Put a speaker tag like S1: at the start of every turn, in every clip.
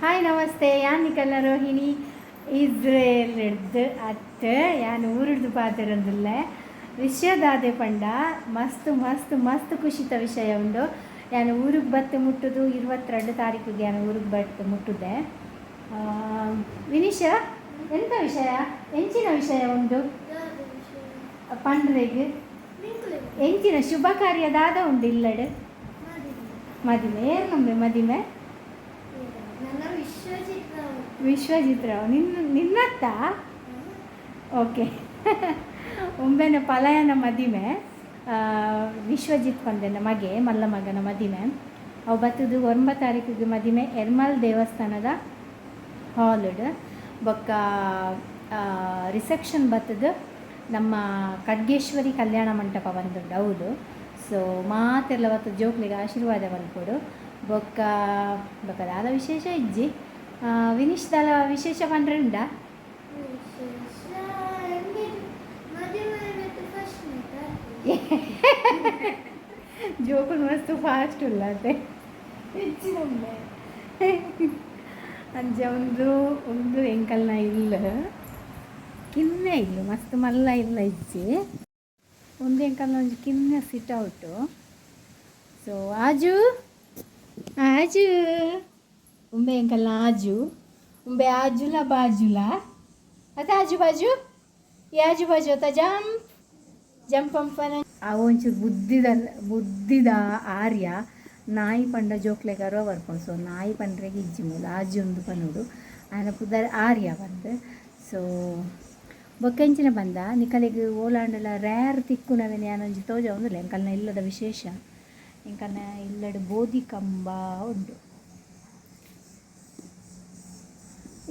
S1: Hi namaste. ಯಾನ್ ನಿಕಲ್ನ Rohini Israel ಹಿಡ್ದು ಅತ್ತೆ ಯಾನ್ ಊರುಡ್ದು ಪಾತೆರೊಂದುಲ್ಲೆ. ವಿಷಯದಾದೆ ಪಂಡ ಮಸ್ತ್ ಮಸ್ತ್ ಮಸ್ತ್ ಖುಷಿತ ವಿಷಯ ಉಂಡು. ಯಾನ್ ಊರಿಗೆ ಬತ್ತು ಮುಟ್ಟುದು 22 ತಾರೀಕಿಗೆ ಯಾನ್ ಊರಿಗೆ ಬತ್ತು ಮುಟ್ಟುದೆ. ವಿನಿಶಾ, ಎಂತ ವಿಷಯ, ಎಂಚಿನ ವಿಷಯ ಉಂಡು ಪಂಡ್ರೆಗ್? ಎಂಚಿನ ಶುಭ ಕಾರ್ಯ ದಾದ ಉಂಡು ಇಲ್ಲಡ್? ಮದಿಮೆ. ಏರ್ ನಂಬೆ ಮದಿಮೆ?
S2: ನನ್ನ ವಿಶ್ವಜಿತ್ ರಾವ್.
S1: ವಿಶ್ವಜಿತ್ ರಾವ್ ನಿನ್ನ ನಿನ್ನತ್ತ? ಓಕೆ, ಉಂಬೆನ ಪಲಯನ ಮದಿಮೆ. ವಿಶ್ವಜಿತ್ ಪಂದೆನ ಮಗೆ, ಮಲ್ಲ ಮಗನ ಮದಿಮೆ. ಅವು ಬತ್ತದು 9 ತಾರೀಕಿಗೆ ಮದಿಮೆ, ಎರ್ಮಾಲ್ ದೇವಸ್ಥಾನದ ಹಾಲ್ಡ್. ಬೊಕ್ಕ ರಿಸೆಪ್ಷನ್ ಬತ್ತದು ನಮ್ಮ ಖಡ್ಗೇಶ್ವರಿ ಕಲ್ಯಾಣ ಮಂಟಪ ಬಂದುಂಡು ಹೌದು. ಸೊ ಮಾತೆರ್ಲ ಬತ್ತದು ಜೋಕ್ಲೆಗ್ ಆಶೀರ್ವಾದ ಮಲ್ಪೊಡು. ಬೊಕ್ಕ ಬೊಕ್ಕ ದಾದ ವಿಶೇಷ ಇಜ್ಜಿ. ವಿನಿಶ್, ದಾಲ ವಿಶೇಷ ಪಂಡ್ರೆ ಉಂಡಾ?
S2: ವಿಶೇಷ ಮದುವೆ ಫಸ್ಟ್ ನೈಟ್.
S1: ಜೋಕುಲು ಮಸ್ತ್ ಫಾಸ್ಟ್ ಉಲ್ಲತೆ. ಹೆಚ್ಚಿನೊಮ್ಮೆ ಅಂಚ. ಒಂದು ಒಂದು ಎಂಕಲ್ನ ಇಲ್ಲ, ಕಿನ್ನೆ ಇಲ್ಲ, ಮಸ್ತ್ ಮಲ್ಲ ಇಲ್ಲ ಇಜ್ಜಿ. ಒಂದು ಎಂಕಲ್ನ ಒಂಜಿ ಕಿನ್ನೆ ಸಿಟ್ ಔಟು. ಸೊ ಆಜು ಆಜು ಉಂಬೆ ಎಂಕಲ್ನ ಆಜು. ಉಂಬೆ ಆಜುಲ ಬಾಜುಲ ಅತ್ತ? ಆಜು ಬಾಜು, ಈ ಆಜು ಬಾಜು ಅತ್ತ? ಜಂಪ್ ಜಂಪ್ ಅಂಪನ. ಅವು ಒಂಚೂರು ಬುದ್ಧಿದ ಬುದ್ಧಿದ ಆರ್ಯ. ನಾಯಿ ಪಂಡ ಜೋಕ್ಲೆಗಾರೋ ಬರ್ಪುಂಡು. ಸೊ ನಾಯಿ ಪಂಡ್ರೆಗೆ ಇಜ್ಜಿ ಮೂಲು, ಆಜಿ ಉಂದು ಪನೋಡು. ಆಯನ ಪುದರ್ ಆರ್ಯ ಪಂದ್. ಸೊ ಬೊಕ್ಕ ಎಂಚಿನ ಬಂದ, ನಿಕಲೆಗ್ ಓಲಾಂಡಲ ರೇರ್ ತಿಕ್ಕುನವೆನ್ ಯಾನೊಂಜಿ ತೋಜಾವೊಂದುಲ್ಲೆ. ಎಂಕಲ್ನ ಇಲ್ಲದ ವಿಶೇಷ. ಎಂಕಲ್ನ ಇಲ್ಲಡ್ ಬೋಧಿ ಕಂಬ ಉಂಡು.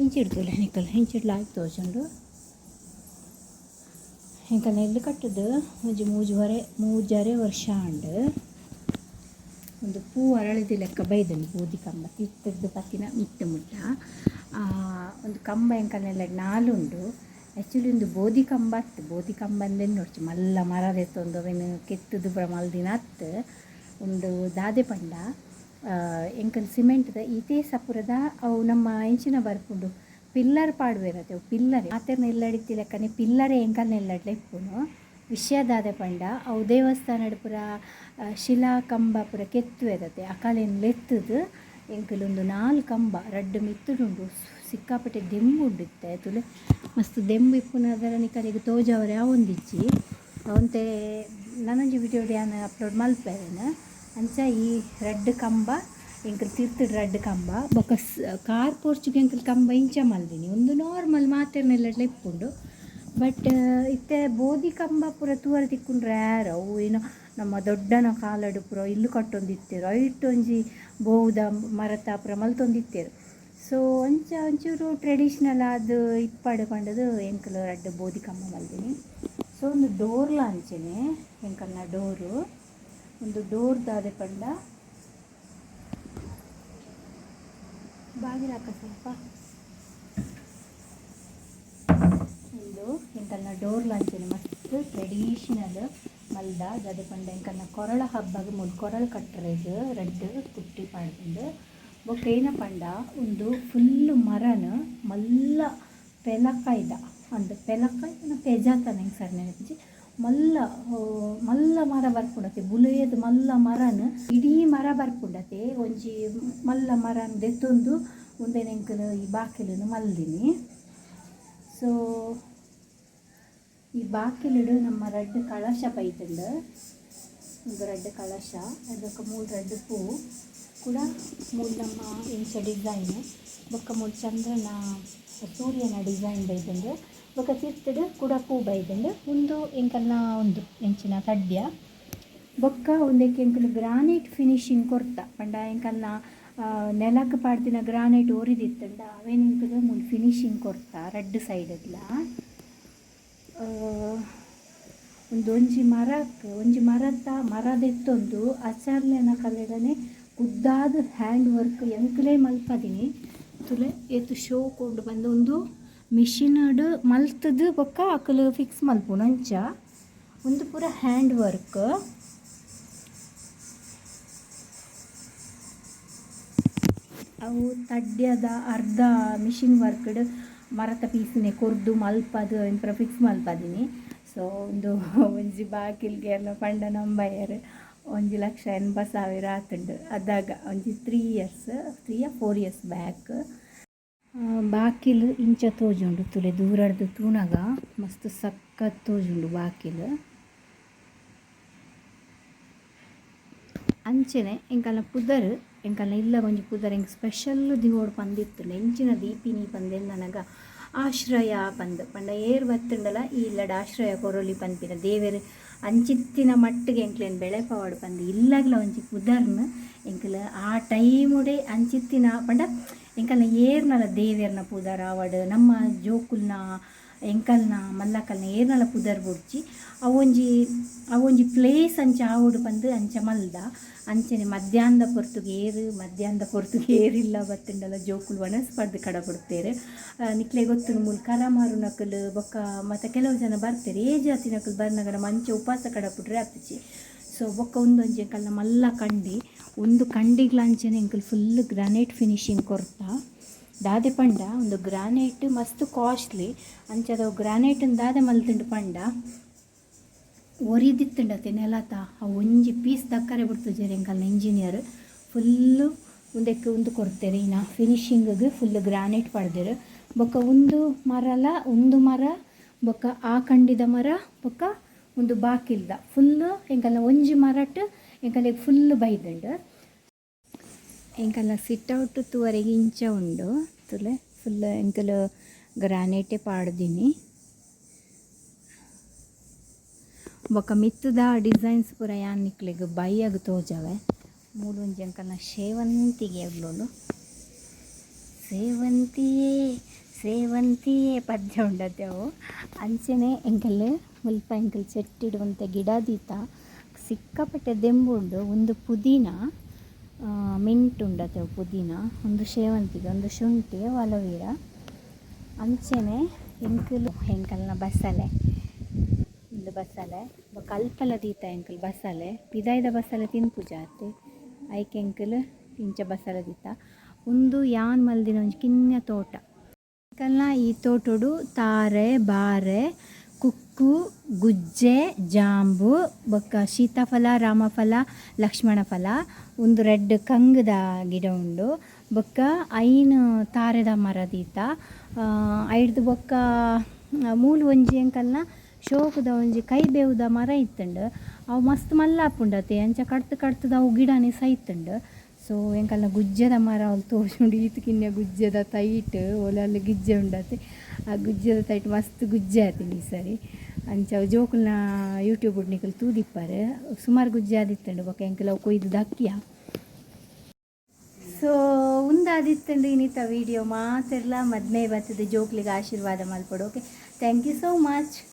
S1: ಇಂಚಿಡ್ತುಲೆ ನಿಕಲ್, ಇಂಚಿಡ್ಲ ಲಾಯ್ಕ್ ತೋಜುಂಡು. ಎಂಕಲ್ನ ಇಲ್ಲ್ ಕಟ್ಟುದು ಒಂಜಿ ಮೂಜುವರೆ ಮೂಜರೆ ವರ್ಷ ಆಂಡ್. ಒಂದು ಪೂ ಅರಳಿದ ಲೆಕ್ಕ ಬೈದುಂಡು ಬೋಧಿ ಕಂಬ, ತಿರ್ತ್‌ರ್ದ್ ಪತ್ತಿನ ಮಿತ್ತ್ ಮುಟ್ಟ. ಒಂದು ಕಂಬ ಎಂಕಲ್ನ ಇಲ್ಲಡ್ ನಾಲ್ ಉಂಡು. ಆ್ಯಕ್ಚುಲಿ ಉಂದು ಬೋಧಿ ಕಂಬ ಅತ್ತ್, ಬೋಧಿ ಕಂಬ ಅಂದ್ ಮಲ್ಲ ಮರ ದೆತ್ತೊಂದು ಅವೆನ್ ಕೆತ್ತುದು ಪೂರ ಮಲ್ದಿನ ಅತ್ತ್ ಉಂದು. ದಾದೆ ಪಂಡ ಎಂಕಲ್ ಸಿಮೆಂಟ್ದ ಈತೇ ಸಪುರದ ಅವು ನಮ್ಮ ಎಂಚಿನ ಬರ್ಪುಂಡು, ಪಿಲ್ಲರ್ ಪಾಡುವೆರತೆ, ಅವು ಪಿಲ್ಲರ್. ಮಾತೆರ್ನ ಇಲ್ಲಡ್ ಲೆಕ್ಕನೆ ಪಿಲ್ಲರೇ ಎಂಕಲ್ನ ಇಲ್ಲಡ್ಲ ಇಪ್ಪುನು. ವಿಷಯ ದಾದೆ ಪಂಡ ಅವು ದೇವಸ್ಥಾನಡ್ ಪೂರ ಶಿಲಾ ಕಂಬ ಪೂರ ಕೆತ್ತುವೆರತೆ, ಅಕಲೆನ್ ಲೆತ್ತುದು ಎಂಕುಲು ಉಂದು ನಾಲ್ ಕಂಬ, ರಡ್ಡ್ ಮಿತ್ತುಡುಂಡು. ಸಿಕ್ಕಾಪಟ್ಟೆ ದೆಂಬು ಉಂಡು ಇತ್ತೆ, ತೂಲೆ. ಮಸ್ತ್ ದೆಂಬು ಇಪ್ಪುನ ನಿಕಲೆಗ್ ತೋಜಾವರೆ ಆವೊಂದಿಜ್ಜಿ. ಒಂತೆ ನನೊಂಜಿ ವಿಡಿಯೋಡ್ ಯಾನ್ ಅಪ್ಲೋಡ್ ಮಲ್ಪೆರೆನ್. ಅಂಚ ಈ ರಡ್ಡ್ ಕಂಬ ಎಂಕುಲು ತಿರ್ತುಡು ರಡ್ಡ್ ಕಂಬ. ಬೊಕ್ಕ ಕಾರ್ ಪೋರ್ಚುಗೆ ಎಂಕುಲು ಕಂಬ ಇಂಚ ಮಲ್ದಿನಿ. ಉಂದು ನಾರ್ಮಲ್ ಮಾತೆರ್ನ ಇಲ್ಲಡ್ಲ ಇಪ್ಪುಂಡು. ಬಟ್ ಇತ್ತೆ ಬೋಧಿ ಕಂಬ ಪೂರ ತೂವರೆ ತಿಕ್ಕುಂಡು ರೇರ್. ಅವು ಏನೋ ನಮ್ಮ ದೊಡ್ಡನ ಕಾಲಡ್ ಪೂರ ಇಲ್ಲು ಕಟ್ಟೊಂದಿತ್ತೆರ್, ಐಟ್ ಒಂಜಿ ಬೋವುದ ಮರತ ಪೂರ ಮಲ್ತೊಂದಿತ್ತೆರ್. ಸೊ ಅಂಚ ಒಂಚೂರು ಟ್ರೆಡಿಷ್ನಲ್ ಆದ್ ಇಪ್ಪಡ್ ಪಂಡುದು ಎಂಕುಲು ರಡ್ಡ್ ಬೋಧಿ ಕಂಬ ಮಲ್ದಿನಿ. ಸೊ ಒಂದು ಡೋರ್ಲ ಅಂಚೆನೆ. ಎಂಕಲ್ನ ಡೋರು ಒಂದು ಡೋರ್ ದಾದೆ ಪಂಡ, ಬಾಗಿಲಾಕ ಸ್ವಲ್ಪ. ಉಂದು ಎಂಕಲ್ನ ಡೋರ್ಲ ಅಂಚೆನೆ ಮಸ್ತ್ ಟ್ರೆಡಿಷನಲ್ ಮಲ್ದ. ದಾದೆ ಪಂಡ ಎಂಕಲ್ನ ಕೊರಳ ಹಬ್ಬಗ್ ಮೂಲು ಕೊರಳು ಕಟ್ಟರೆಗ್ ರಡ್ಡ್ ಪುಟ್ಟಿ ಪಾಡ್ದುಂಡು. ಬೊಕ್ಕ ಏನ ಪಂಡ ಉಂದು ಫುಲ್ ಮರನ್ ಮಲ್ಲ ಪೆಲಕಾಯ್ದ, ಅಂದ್, ಪೆಲಕಾಯ್ ಪೆಜಾತ ಎಂಕ್ ಸರಿ ನೆನಪಿಜ್ಜಿ. ಮಲ್ಲ ಮಲ್ಲ ಮರ ಬರ್ಪುಂಡತೆ, ಬುಲೆಯದ್ ಮಲ್ಲ ಮರನ್, ಇಡೀ ಮರ ಬರ್ಪುಂಡತೆ. ಒಂಜಿ ಮಲ್ಲ ಮರನ್ ದೆತ್ತೊಂದು ಉಂದೆನ್ ಎಂಕುಲು ಈ ಬಾಕಿಲುನು ಮಲ್ದಿನಿ. ಸೊ ಈ ಬಾಕಿಲುಡು ನಮ್ಮ ರಡ್ಡ್ ಕಳಶ ಬೈದುಂಡು. ಉಂದು ರಡ್ಡ್ ಕಳಶ, ಬೊಕ್ಕ ಮೂಲು ರಡ್ಡ್ ಪೂ ಕೂಡ. ಮೂಲು ನಮ್ಮ ಇಂಚ ಡಿಸೈನ್, ಬೊಕ್ಕ ಮೂಲು ಚಂದ್ರನ ಸೂರ್ಯನ ಡಿಸೈನ್ ಬೈದುಂಡು. ಬೊಕ್ಕ ತಿರ್ತುಡು ಕುಡ ಪೂ ಬೈದುಂಡು. ಉಂದು ಎಂಕಲ್ನ ಉಂದು ಎಂಚಿನ ತಡ್ಯ. ಬೊಕ್ಕ ಉಂದೆಕ್ ಎಂಕುಲು ಗ್ರಾನೈಟ್ ಫಿನಿಶಿಂಗ್ ಕೊರ್ತ. ಪಂಡ ಎಂಕಲ್ನ ನೆಲಕ್ ಪಾಡ್ದಿನ ಗ್ರಾನೈಟ್ ಒರಿದಿತ್ತುಂಡ ಅವೆನ್ ಎಂಕುಲು ಮೂಲು ಫಿನಿಶಿಂಗ್ ಕೊರ್ತ ರಡ್ಡ್ ಸೈಡ್‌ಡ್ಲ. ಉಂದು ಒಂಜಿ ಮರಕ್, ಒಂಜಿ ಮರತ ಮರ ದೆತ್ತೊಂದು ಅಚಾರ್ಲೆನ ಕಲೆಡನೆ ಕುದ್ದಾದ್ ಹ್ಯಾಂಡ್ ವರ್ಕ್ ಎಂಕುಲೇ ಮಲ್ಪದಿನಿ. ತೂಲೆ, ಏತ್ ಶೋಕು ಉಂಡು ಪಂದ್. ಉಂದು ಮಿಷಿನ್ ಮಲ್ತುದು ಬೊಕ್ಕ ಅಕುಲು ಫಿಕ್ಸ್ ಮಲ್ಪುನು ಅಂಚ. ಉಂದು ಪೂರ ಹ್ಯಾಂಡ್ ವರ್ಕ್. ಅವು ತಡ್ಯದ ಅರ್ಧ ಮಿಷಿನ್ ವರ್ಕ್ಡ್ ಮರತ ಪೀಸ್ನೆ ಕೊರ್ದು ಮಲ್ಪದು ಅವೆನ್ ಪೂರ ಫಿಕ್ಸ್ ಮಲ್ಪದಿನಿ. ಸೊ ಉಂದು ಒಂಜಿ ಬಾಕಿಲ್ಗೆ ಎಲ್ಲ ಪಂಡ ನಂಬಯರ್, 1,80,000 ಆತುಂಡು. ಅದಾಗ ಒಂಜಿ 3 years, 3 4 years back. ಬಾಕಿಲ್ ಇಂಚ ತೋಜುಂಡು ತೂಲೆ. ದೂರಡ್ದು ತೂನಗ ಮಸ್ತ್ ಸಕ್ಕತ್ ತೋಜುಂಡು ಬಾಕಿಲ್. ಅಂಚನೆ ಎಂಕಲ್ನ ಪುದರ್, ಎಂಕಲ್ನ ಇಲ್ಲಗ್ ಒಂಜಿ ಪುದರ್ ಎಂಕ್ ಸ್ಪೆಷಲ್ ದಿವೊಡು ಪಂದಿತ್ತುಂಡು. ಎಂಚಿನ ದೀಪಿನಿ ಪಂದ್ ಎನ್ನನಗ ಆಶ್ರಯ ಪಂದ್. ಪಂಡ ಏರ್ ಬತ್ತುಂಡಲ ಈ ಇಲ್ಲಡ್ ಆಶ್ರಯ ಕೊರೊಲಿ ಪನ್ಪಿನ, ದೇವೆರ್ ಅಂಚಿತ್ತಿನ ಮಟ್ಟಿಗೆ ಎಂಕ್ಲೆನ್ ಬೆಳೆಪವಡ್ ಪಂದ್ ಇಲ್ಲಗ್ಲ ಒಂಜಿ ಪುದರ್ನ್ ಎಂಕುಲು ಆ ಟೈಮುಡೆ ಅಂಚಿತ್ತಿನ. ಪಂಡ ಎಂಕಲ್ನ ಏರ್ನಲ ದೇವೆರ್ನ ಪುದರ್ ಆವಡ್, ನಮ್ಮ ಜೋಕುಲ್ನ, ಎಂಕಲ್ನ ಮಲ್ಲಕಲ್ನ ಏರ್ನಲ ಪುದರ್ ಬೊಡ್ಚಿ, ಅವೊಂಜಿ ಅವೊಂಜಿ ಪ್ಲೇಸ್ ಅಂಚ ಆವೊಡು ಪಂದ್ ಅಂಚ ಮಲ್ದ. ಅಂಚನೆ ಮಧ್ಯಾಹ್ನದ ಪೊರ್ತುಗು ಏರ್, ಮಧ್ಯಾಹ್ನದ ಪೊರ್ತುಗು ಏರಿಲ್ಲ ಬತ್ತುಂಡಲ ಜೋಕುಲು ವನಸ್ ಪಡ್ದ್ ಕಡಪುಡ್ತೆರ್. ನಿಕ್ಲೆ ಗೊತ್ತುಂಡು, ಮೂಲು ಕರ ಮಾರುನಕುಲು ಬೊಕ್ಕ ಮಾತ ಕೆಲವು ಜನ ಬರ್ಪೆರ್. ಏಜ್ ಆತಿನಕುಲು ಬರ್ನಗ ನಮ ಅಂಚ ಉಪವಾಸ ಕಡಪುಡ್ರೆ ಆಪುಜಿ. ಸೊ ಬೊಕ್ಕ ಉಂದೊಂಜಿ ಎಂಕಲ್ನ ಮಲ್ಲ ಕಂಡಿ. ಉಂದು ಕಂಡಿಗ್ಲ ಅಂಚನೆ ಎಂಕುಲು ಫುಲ್ ಗ್ರಾನೈಟ್ ಫಿನಿಶಿಂಗ್ ಕೊರ್ತ. ದಾದೆ ಪಂಡ ಉಂದು ಗ್ರಾನೈಟ್ ಮಸ್ತ್ ಕಾಸ್ಟ್ಲಿ. ಅಂಚಾದ್ ಅವು ಗ್ರಾನೈಟ್ ದಾದೆ ಮಲ್ತುಂಡು ಪಂಡ, ಒರಿದಿತ್ತುಂಡತೆ ನೆಲತ, ಅವು ಒಂಜಿ ಪೀಸ್ ದಕ್ಕರೆ ಬುಡ್ತುಜೆರ್. ಎಂಕಲ್ನ ಇಂಜಿನಿಯರ್ ಫುಲ್ಲು ಉಂದೆಕ್ ಉಂದು ಕೊರ್ತೆರ್, ಇನ ಫಿನಿಶಿಂಗ್ ಫುಲ್ ಗ್ರಾನೈಟ್ ಪಾಡ್ದೆರ್. ಬೊಕ್ಕ ಉಂದು ಮರಲ, ಉಂದು ಮರ, ಬೊಕ್ಕ ಆ ಕಂಡಿದ ಮರ, ಬೊಕ್ಕ ಉಂದು ಬಾಕಿಲ್ದ ಫುಲ್ ಎಂಕಲ್ನ ಒಂಜಿ ಮರಟ್ ಎಂಕಲೆಗ್ ಫುಲ್ ಬೈದುಂಡು. ಎಂಕಲ್ನ ಸಿಟ್ ಔಟ್ ತೂವರೆಗ್ ಇಂಚ ಉಂಡು ತೂಲೆ. ಫುಲ್ ಎಂಕುಲು ಗ್ರಾನೈಟೇ ಪಾಡ್ದಿನಿ. ಬೊಕ್ಕ ಮಿತ್ತುದ ಡಿಸೈನ್ಸ್ ಪೂರ ಯಾನ್ ನಿಕ್ಲೆಗ್ ಬಯ್ಯಗ್ ತೋಜಾವೆ. ಮೂಲೊಂಜಿ ಎಂಕಲ್ನ ಸೇವಂತಿಗೆ ಉಲ್ಲುಂಡು. ಸೇವಂತಿಯೇ ಸೇವಂತಿಯೇ ಪದ್ಯ ಉಂಡತೆ ಅವು. ಅಂಚನೆ ಎಂಕಲ್ ಮುಲ್ಪ ಎಂಕಲ್ ಚಟ್ಟಿಡ್ ಒಂತೆ ಗಿಡ ದೀತ. ಸಿಕ್ಕಾಪಟ್ಟೆ ದೆಂಬು ಉಂಡು. ಉಂದು ಪುದೀನ, ಮಿಂಟ್ ಉಂಡತೆ ಅವು ಪುದೀನ. ಉಂದು ಸೇವಂತಿಗೆ, ಉಂದು ಶುಂಠಿ, ಅಲೋವೆರಾ. ಅಂಚನೆ ಎಂಕುಲು ಎಂಕಲ್ನ ಬಸಲೆ, ಉಂದು ಬಸಲೆ. ಬೊಕ ಅಲ್ಪಲ ದೀತ ಎಂಕುಲು ಬಸಲೆ. ಪಿದಾಯ್ದ ಬಸಲೆ ತಿನ್ಪುಜ ಅತ್ತೆ, ಐಕ್ ಎಂಕುಲು ಇಂಚ ಬಸಲೆ ದೀತ. ಉಂದು ಯಾನ್ ಮಲ್ದಿನ ಒಂಜಿ ಕಿನ್ಯ ತೋಟ. ಎಂಕಲ್ನ ಈ ತೋಟೊಡು ತಾರೆ, ಬಾರೆ, ಕುಕ್ಕು, ಗುಜ್ಜೆ, ಜಾಂಬು, ಬೊಕ್ಕ ಶೀತಾಫಲ, ರಾಮಫಲ, ಲಕ್ಷ್ಮಣ ಫಲ. ಉಂದು ರಡ್ಡ್ ಕಂಗ್ದ ಗಿಡ ಉಂಡು. ಬೊಕ್ಕ ಐನ್ ತಾರೆದ ಮರ ದೀತ. ಐಡ್ದ್ ಬೊಕ್ಕ ಮೂಲು ಒಂಜಿ ಎಂಕಲ್ನ ಶೋಕುದ ಒಂಜಿ ಕೈಬೇವುದ ಮರ ಇತ್ತುಂಡು. ಅವು ಮಸ್ತ್ ಮಲ್ಲ ಆಪುಂಡತೆ, ಅಂಚ ಕಡ್ತ್ ಕಡ್ತ್‌ದ್ ಅವು ಗಿಡನೆ ಸೈತುಂಡು. ಸೊ ಎಂಕಲ್ನ ಗುಜ್ಜೆದ ಮರ ಅವ್ಲು ತೋಜುಂಡು. ಈತ್ ಕಿನ್ಯ ಗುಜ್ಜೆದ ತೈಟ್ ಓಲಾಲ್ ಗಿಜ್ಜೆ ಉಂಡತೆ, ಆ ಗುಜ್ಜೆದ ತೈಟ್ ಮಸ್ತ್ ಗುಜ್ಜೆ ಆತಿನಿ ಈ ಸರಿ. ಅಂಚ ಅವು ಜೋಕುಲ್ನ ಯೂಟ್ಯೂಬ್ ನಿಕುಲು ತೂದಿಪ್ಪರ್. ಸುಮಾರು ಗುಜ್ಜೆ ಆದಿತ್ತುಂಡು. ಬೊಕ ಎಂಕುಲು ಅವು ಕೊಯ್ದು ದಕ್ಕಿಯ. ಸೊ ಉಂದಾದಿತ್ತುಂಡು ಇನ್ನಿತ ವೀಡಿಯೋ. ಮಾತೆರ್ಲ ಮದ್ಮೆ ಬತ್ತದ ಜೋಕ್ಲಿಗೆ ಆಶೀರ್ವಾದ ಮಲ್ಪೊಡು. Okay, thank you so much.